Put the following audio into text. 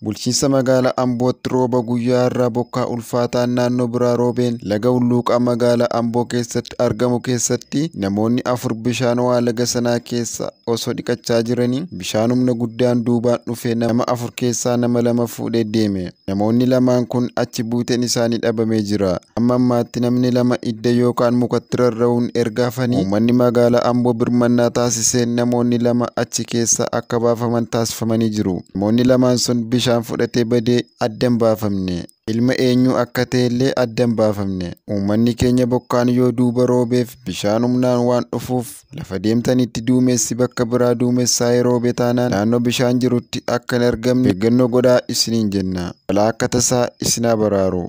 Bulchiinsa magaalaa Ambootti rooba guyyaa har'aa bokkaa ulfaataan naannoo biraa roobeen laga hulluuqaa magaalaa Amboo keessatti argamu keessatti namoonni 4 bishaan ho'aa laga sanaa keessa osoo dhiqachaa jiranii bishaan humna guddaan duubaan dhufee nama 4 keessaa nama 2 fuudhee deeme. Namoonni lamaan kun achi buuteen isaanii dhabamee jira. Amma ammaatti namni 2 idda yookaan mukatti rarra'uun erga hafanii uummanni magaalaa Amboo birmannaa taasiseen namoonni 2 achi keessa akka baafaman taasifamanii jiru. Namoonni lamaan sun bishaan fudhatee badee adda hin baafamne. Ilma eenyu akka ta'ellee adda hin baafamne. Uummanni keenya bokkaan yoo duuba roobeef bishaan humnaan waan dhufuuf lafa deemtanitti duumessi bakka biraa duumessaa'ee roobe taanaan naannoo bishaan jirutti akka hin argamne eeggannoo godhaa isiniin jenna. Balaa akka tasaa isin haa baraaru.